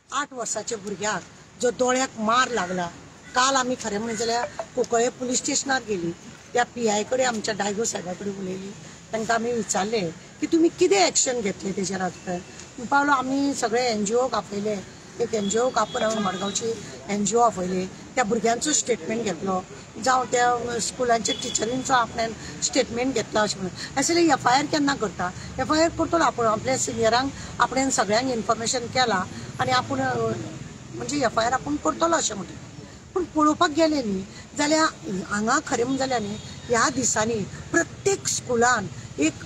8 वर्साच्या भुरग्याक जो दोळ्याक मार लागला, काल आमी खरें म्हणलें जाल्यार कुंकळे पुलीस स्टेशनार गेली, त्या पी I कडेन आमच्या डायगो साहेबा कडेन उलयली. तांकां आमी विचारलें की तुमी कितें एक्शन घेतलें तेजेर आजपर्यंत. म्हणपाक लागलो आमी सगळे एनजीओक आपयले, एक एनजीओक आपोवन हांवें मडगांवची एनजीओ आपयली, त्या भुरग्यांचो स्टेटमेंट घेतलो, जावं त्या स्कुलांच्या टिचरींचो आपल्यान स्टेटमेंट घेतला अशें म्हणून. अशें एफ I R केन्ना करता? एफ I R करतलो आपूण, आपल्या सिनियरांक आपणें सगळ्यांक इन्फॉर्मेशन केलां आनी आपूण म्हणजे एफ I R आपूण करतलो अशें म्हणटा. पूण पळोवपाक गेलें न्ही जाल्यार हांगा खरें म्हण जाल्यार न्ही ह्या दिसांनी प्रत्येक स्कुलान एक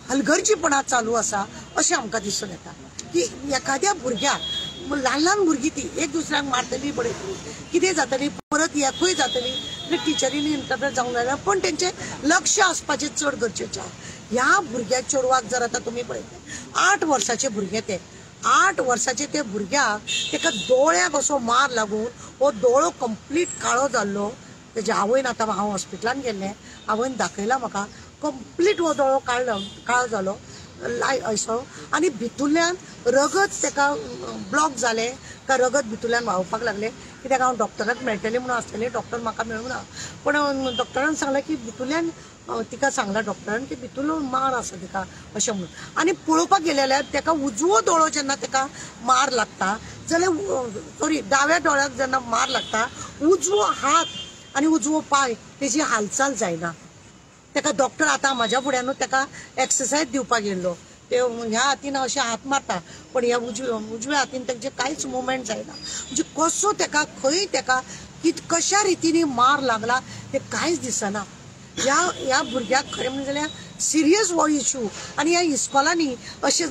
हलगर्जीपणां चालू आसा अशें आमकां दिसून येता. की एखाद्या भुरग्याक, ल्हान ल्हान भुरगीं ती एक दुसऱ्यांक मारतली बडयतली, कितें जातली, परत एकूय जातली, टिचरींनी इंटरफेर जावंक जायना, पूण तेंचें लक्ष आसपाचें चड गरजेचें आसा. ह्या भुरग्या चेडवाक जर आतां तुमी पळयता, 8 वर्साचें भुरगें तें, 8 वर्साचे त्या भुरग्याक ताका दोळ्याक असो मार लागून हो दोळो कंप्लीट काळो जाल्लो. तेज्या आवयन, आतां हांव हॉस्पिटलान गेल्लें, आवयन दाखयला म्हाका, कंप्लीट हो दोळो काळो जालो लाय असो, आनी भितुल्ल्यान रगत ताका ब्लॉक जालें का रगत भितुल्ल्यान व्हांवपाक लागलें. कित्याक हांव डॉक्टराक मेळटलें म्हणून आसलेलें, डॉक्टर म्हाका मेळूंक ना, पूण डॉक्टरान सांगलें की भितुल्ल्यान तिका सांगलां डॉक्टरान की भितुल्लो मार आसा तिका अशें म्हणून. आनी पळोवपाक गेलें जाल्यार ताका उजवो दोळो जेन्ना ताका मार लागता जाल्यार, सॉरी, दाव्या दोळ्याक जेन्ना मार लागता, उजवो हात आनी उजवो पांय तेजी हालचाल जायना. ताका डॉक्टर आतां म्हाज्या फुड्यानूच ताका एक्सरसायज दिवपाक येयल्लो, ते ह्या हातीन अशें हात मारता पण ह्या उजव्या हातीन तांचे कांयच मुवमेंट जायना. म्हणजे कसो ताका खंय ताका कशा रितीनी मार लागला ते कांयच दिसना. ह्या ह्या भुरग्याक खरें म्हणलें जाल्यार सिरियस हो इशू. आनी ह्या इस्कॉलांनी अशें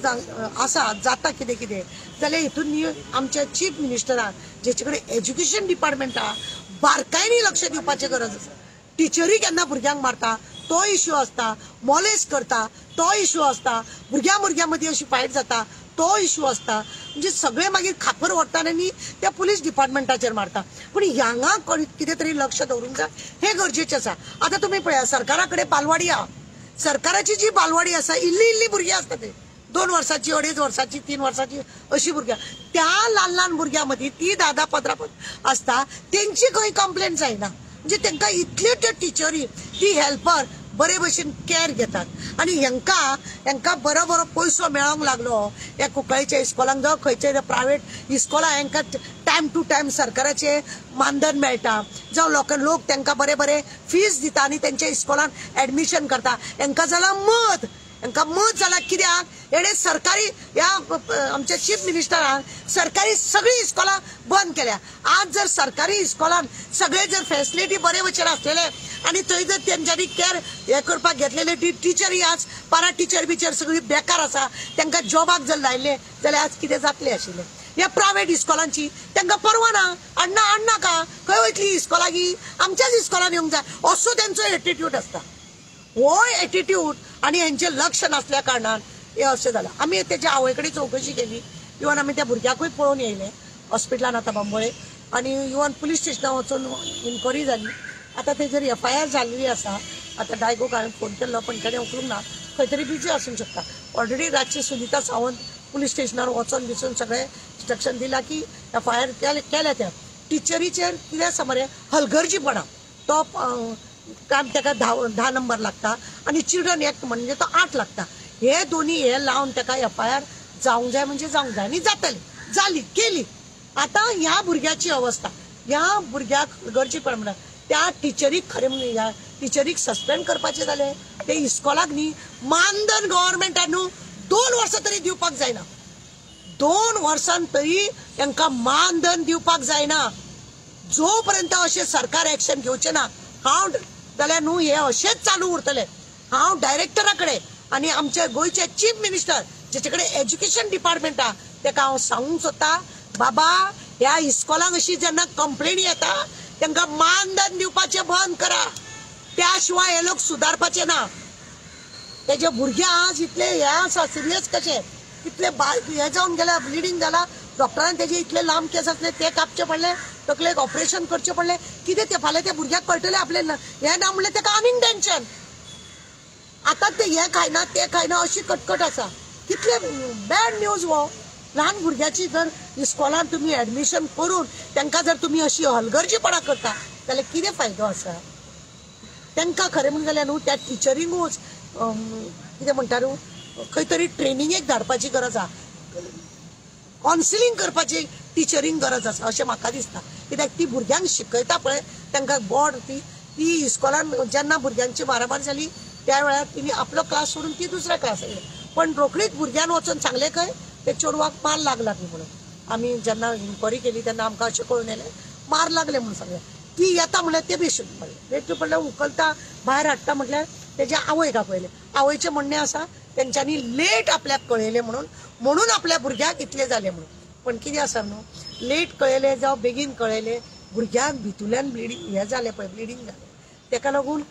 आसा जाता कितें कितें जाल्यार हितून न्ही आमच्या चीफ मिनिस्टरान जेचे कडेन एज्युकेशन डिपार्टमेंट आहा बारकायेन लक्ष दिवपाचें गरज आसा. टिचरी केन्ना भुरग्यांक मारता तो इशू आसता, मॉलेज करता तो इशू आसता, भुरग्यां भुरग्यां मदीं अशी फायट जाता तो इशू आसता. म्हणजे सगळे मागीर खापर व्हरता आनी त्या पुलीस डिपार्टमेंटाचेर मारता. पूण हांगा कितें तरी लक्ष दवरूंक जाय, हें गरजेचें आसा. आतां तुमी पळया सरकारा कडेन बालवाडी आहा, सरकाराची जी बालवाडी आसा इल्ली इल्ली भुरगीं आसता, ते 2 वर्सांची, 2.5 वर्सांची, 3 वर्सांची अशी भुरग्यां. त्या ल्हान ल्हान भुरग्यां मदीं ती 10 10 15 आसता, तेंची खंय कंप्लेन जायना. म्हणजे तांकां इतल्यो त्यो टिचरी ती हेल्पर बरे भशेन कॅर घेतात आनी हेंकां हेंकां बरो बरो पयसो मेळोंक लागलो. ह्या कुंकळेच्या इस्कॉलांक जावं खंयच्या प्रायवेट इस्कॉलां हेंकां टायम टू टायम सरकाराचें मानधन मेळटा, जावं लोक तांकां बरे बरे फीज दिता आनी तेंच्या इस्कॉलान एडमिशन करता. हेंकां जालां मत, हेंकां मत जालां कित्याक हेणें सरकारी ह्या आमच्या चीफ मिनिस्टरान सरकारी सगळीं इस्कॉलां बंद केल्या. आज जर सरकारी इस्कॉलान सगळे जर फेसिलिटी बरे भशेन आसलेले आनी थंय जर तेंच्यांनी कॅर हें करपाक घेतलेले, ती टिचरी आज पारा टिचर बिचर सगळी बेकार आसा, तांकां जॉबाक जर लायले जाल्यार आज कितें जातलें आशिल्लें. ह्या प्रायवेट इस्कॉलांची तांकां पर्वा ना, अण्णा अण्णाका खंय वयतली इस्कॉलां की आमच्याच इस्कॉलान येवंक जाय असो तेंचो एटिट्यूड आसता. हो एटिट्यूड आनी हेंचें लक्ष नासल्या कारणान हें अशें जालां. आमी तेच्या आवय कडेन चवकशी केली, इवन आमी त्या भुरग्याकूय पळोवन येयले हॉस्पिटलान आतां बांबोळे, आनी इवन पुलीस स्टेशनार वचून इन्क्वायरी जाली. आतां तेजेर एफ I R जाल्ली आसा. आतां डायगोक हांवें फोन केल्लो पण ताणें उखलूंक ना, खंय तरी बिजी आसूंक शकता. ऑलरेडी रातची सुनिता सावंत पुलीस स्टेशनार वचोन बिचून सगळें इन्स्ट्रक्शन दिलां की एफ I R केल्या. त्या टिचरीचेर कितें आसा मरे हलगर्जीपणां, तो काम ताका 10 नंबर लागता आनी चिल्ड्रन एक्ट म्हणजे तो 8 लागता. हे दोन्ही हे लावन ताका एफ I R जावंक जाय म्हणजे जावंक जाय आनी जातली, जाली केली. आतां ह्या भुरग्याची अवस्था, ह्या भुरग्याक गरजेपण म्हणटा त्या टिचरीक खरें म्हणून ह्या टिचरीक सस्पेंड करपाचें जालें. ते इस्कॉलाक न्ही मानधन गव्हर्मेंटान न्हू 2 वर्सां तरी दिवपाक जायना, 2 वर्सां तरी तांकां मानधन दिवपाक जायना. जो पर्यंत अशें सरकार एक्शन घेवचें ना हांव जाल्यार न्हू हे अशेंच चालू उरतलें. हांव डायरेक्टरा कडेन आनी आमच्या गोंयचे चीफ मिनिस्टर जेचे कडेन एज्युकेशन डिपार्टमेंट आहा ताका हांव सांगूंक सोदता, बाबा ह्या इस्कॉलांक अशी जेन्ना कंप्लेनी येता तांकां मानधन दिवपाचें बंद करा, त्या शिवाय हे लोक सुदारपाचे ना. तेजे भुरगे आज इतले हे आसा सिरियस कशे, इतले हे जावन गेल्या, ब्लिडींग जाला, डॉक्टरान तेजे इतले लांब केस आसले ते कापचे पडले, तकलेक ऑपरेशन करचें पडलें. कितें तें फाल्यां त्या भुरग्याक कळटलें आपलें हें ना म्हणलें ताका आनीक टेन्शन. आतां ते हें खायना तें खायना अशी कटकट आसा. कितले बॅड न्यूज हो. ल्हान भुरग्याची जर इस्कॉलान तुमी एडमिशन करून तांकां जर तुमी अशी हलगर्जीपणां करता जाल्यार कितें फायदो आसा तांकां? खरें म्हणून जाल्यार न्हू त्या टिचरींकूच कितें म्हणटा न्हू खंय तरी ट्रेनिंगेक धाडपाची गरज आसा, कावन्सिलींग करपाची टिचरींक गरज आसा अशें म्हाका दिसता. कित्याक ती भुरग्यांक शिकयता पळय तांकां बोर्ड ती इस्कॉलान जेन्ना भुरग्यांची मारामार जाली त्या वेळार तिणी आपलो क्लास सोडून ती दुसऱ्या क्लास येयली, पण रोखडीच भुरग्यान वचून सांगलें खंय ते चेडवाक मार लागला बी म्हणून. आमी जेन्ना इन्क्वायरी केली तेन्ना आमकां अशें कळून येयलें मार लागले म्हणून सांगलें. ती येता म्हणल्यार ते बेशुद्ध पडले, बेशुद्ध पडल्यार उखलता भायर हाडटा म्हटल्यार तेज्या आवयक आपयलें. आवयचें म्हणणें आसा तेंच्यांनी लेट आपल्याक कळयलें म्हणून, म्हणून आपल्या भुरग्याक इतलें जालें म्हणून. पण कितें आसा न्हू, लेट कळयलें जावं बेगीन कळयलें भुरग्याक भितूल्यान ब्लिडींग हें जालें पळय, ब्लिडींग जालें, तेका लागून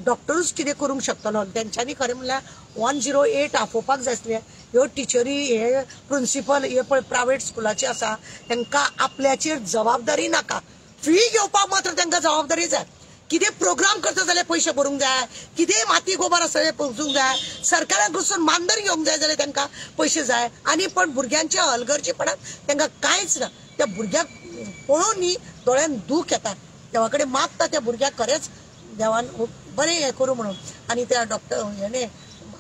डॉक्टरूच कितें करूंक शकतलो. तेंच्यांनी खरें म्हणल्यार 108 आपोवपाक जाय आसलें. ह्यो टिचरी हे प्रिंसिपल हे पळय प्रायवेट स्कुलाचे आसा तांकां आपल्याचेर जबाबदारी नाका, फी घेवपाक मात्र तांकां जबाबदारी जाय. कितें प्रोग्राम करता जाल्यार पयशे भरूंक जाय, कितें माती गोबर आसा जाल्यार पोचूंक जाय, सरकारान कडसून मानधन घेवंक जाय जाल्यार तांकां पयशे जाय. आनी पण भुरग्यांच्या हलगर्जीपणान तांकां कांयच ना. त्या भुरग्याक पळोवन न्ही दोळ्यान दूख येता, देवा कडेन मागता त्या भुरग्याक खरेंच देवान बरें हें करूं म्हणून. आनी त्या डॉक्टर हेणे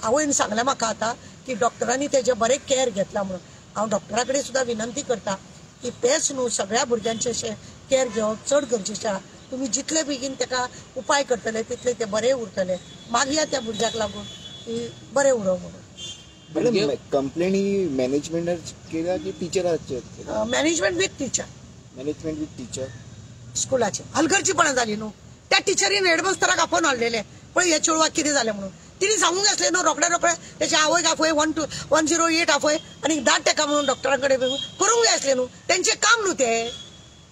आवयन सांगलें म्हाका आतां की डॉक्टरांनी तेजें बरें कॅर घेतलां म्हणून. हांव डॉक्टरा कडेन सुद्दां विनंती करता की तेच न्हू सगळ्या भुरग्यांचें अशें कॅर घेवप चड गरजेचें आहा. तुमी जितले बेगीन ताका उपाय करतले तितले ते बरे उरतले. मागया त्या भुरग्याक लागून की बरें उरोवं म्हणून. मॅडम, कंप्लेन ही मॅनेजमेंटार केल्या की टिचराचेर? Management with teacher. Management with teacher स्कुलाचे हलगर्जीपणां जाली न्हू. त्या टिचरीन हेडमास्टराक आपोवन हाडलेले पळय हे चेडवाक कितें जालें म्हणून. तिणी सांगूंक आसलें न्हू रोखड्या रोखडें तेच्या आवयक आपय 108 आपय आनी धाड तेका म्हणून डॉक्टरा कडेन करूंक जाय आसलें न्हू. तेंचें काम न्हू तें,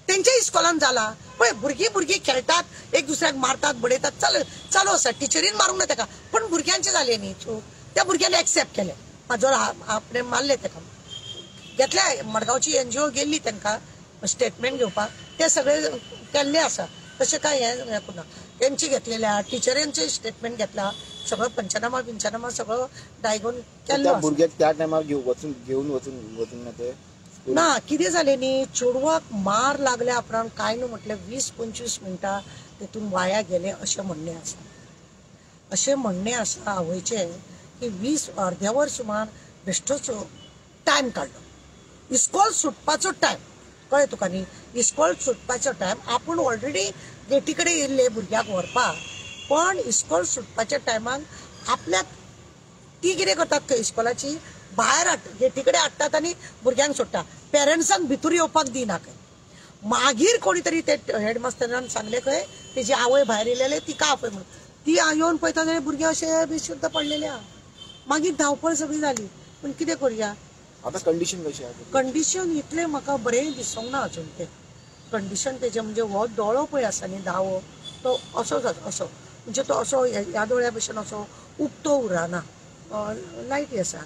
तेंच्या इस्कॉलान जाला. पळय भुरगीं भुरगीं खेळटात, एक दुसऱ्याक मारतात बडयतात, चालू आसा. टिचरीन मारूंक ना तेका, पण भुरग्यांचें जालें न्ही चूक. त्या भुरग्यांनी एक्सेप्ट केलें, म्हाजो आपणें मारलें तेका. घेतल्या मडगांवची एनजीओ गेल्ली तांकां स्टेटमेंट घेवपाक, ते सगळे केल्ले आसा. तशें कांय हें करूं ना. तेंची घेतलेल्या टिचरींचे स्टेटमेंट घेतला, सगळो पंचनामा बिंचनामा सगळो डायगोन केल्लो. भुरग्याक त्या टायमार घेवन वचून ना ते ना कितें जालें न्ही, चेडवाक मार लागल्या उपरांत कांय न्हू म्हटल्यार 20-25 मिनटां तेतून वाया गेले अशें म्हणणें आसा. अशें म्हणणें आसा आवयचें की 20 अर्द्या वर सुमार बेश्टोच टायम काडलो. इस्कॉल सुटपाचो टायम कळ्ळें तुका न्ही, इस्कॉल सुटपाचो टायम आपूण ऑलरेडी गेटी कडेन येयल्ले भुरग्याक व्हरपाक, पण इस्कॉल सुटपाच्या टायमाक आपल्याक ती कितें करतात खंय इस्कॉलाची भायर गेटी कडेन हाडटात आनी भुरग्यांक सोडटा, पेरंट्सांक भितर येवपाक दिना खंय. मागीर कोणी तरी ते हेडमास्टरान सांगलें खंय तेजी आवय भायर येयलेले तिका आपय म्हणून. ती येवन पळयता जाल्यार भुरगीं अशें बेशुद्ध पडलेले आहा. मागीर धांवपळ सगळी जाली. पूण कितें करुया आतां? कंडिशन कशी आसा? कंडिशन इतलें म्हाका बरें दिसूंक ना अजून. तें कंडिशन तेजें म्हणजे हो दोळो पळय आसा न्ही दावो, तो असो जाता असो, म्हणजे तो असो ह्या दोळ्या भशेन असो उक्तो उरना, लायटी आसा,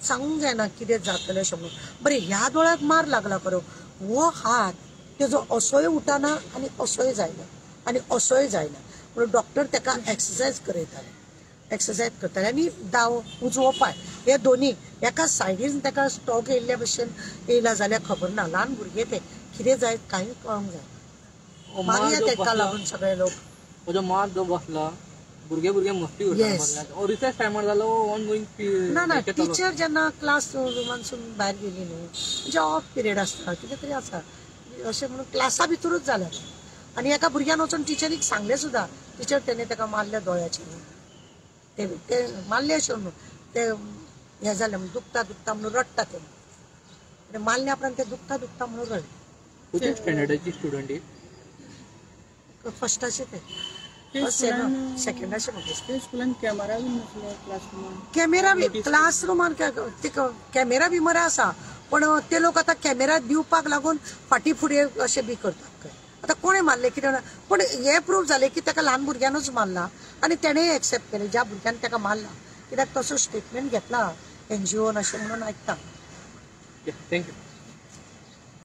सांगूंक जायना कितें जातलें अशें म्हणून. बरें ह्या दोळ्याक मार लागला खरो, हो हात तेजो असोय उठना आनी असोय जायना आनी असोय जायना म्हणून डॉक्टर तेका एक्सरसायज करयताले, एक्सरसायज करताले. आनी दावो उजवो पांय हे दोनी एका सायडीन ताका स्ट्रोक येयल्ल्या भशेन येयला जाल्यार खबर ना. ल्हान भुरगे ते कितें जायत कांय कळोंक जाय. मागीर तेका लागून सगळे लोक मार जो बसला भुरगे भुरगे मस्ती करता रिसेस टायमार जालो ऑनगोईंग ना ना. टिचर जेन्ना क्लास रुमानसून भायर गेली न्हू म्हणजे ऑफ पिरियड आसता कितें तरी आसा अशें म्हणून क्लासा भितरूच जालें. आनी एका भुरग्यान वचून टिचरीक सांगलें सुद्दां, टिचर तेणें ताका मारलें दोळ्याचेर, ते मारले अशें म्हणून ते हें जालें म्हणून दुखता दुखता म्हणून रडटा ते, मारल्या उपरांत ते दुखता दुखता म्हणून रडले. स्टँडर्डाची स्टुडंट फर्स्टाचे ते सेकंडाचे स्कुलान कॅमेरा बी नासलो क्लासरुमान, कॅमेरा बी क्लासरुमान कॅमेरा बी मरे आसा, पण ते लोक आतां कॅमेरा दिवपाक लागून फाटीं फुडें अशें बी करतात. आतां कोणें मारलें कितें, पण हें प्रूफ जालें की ताका ल्हान भुरग्यानूच मारला आनी तेणें एक्सेप्ट केलें ज्या भुरग्यान ताका मारला, कित्याक तसो स्टेटमेंट घेतला एनजीओन अशें म्हणून आयकता. Thank you.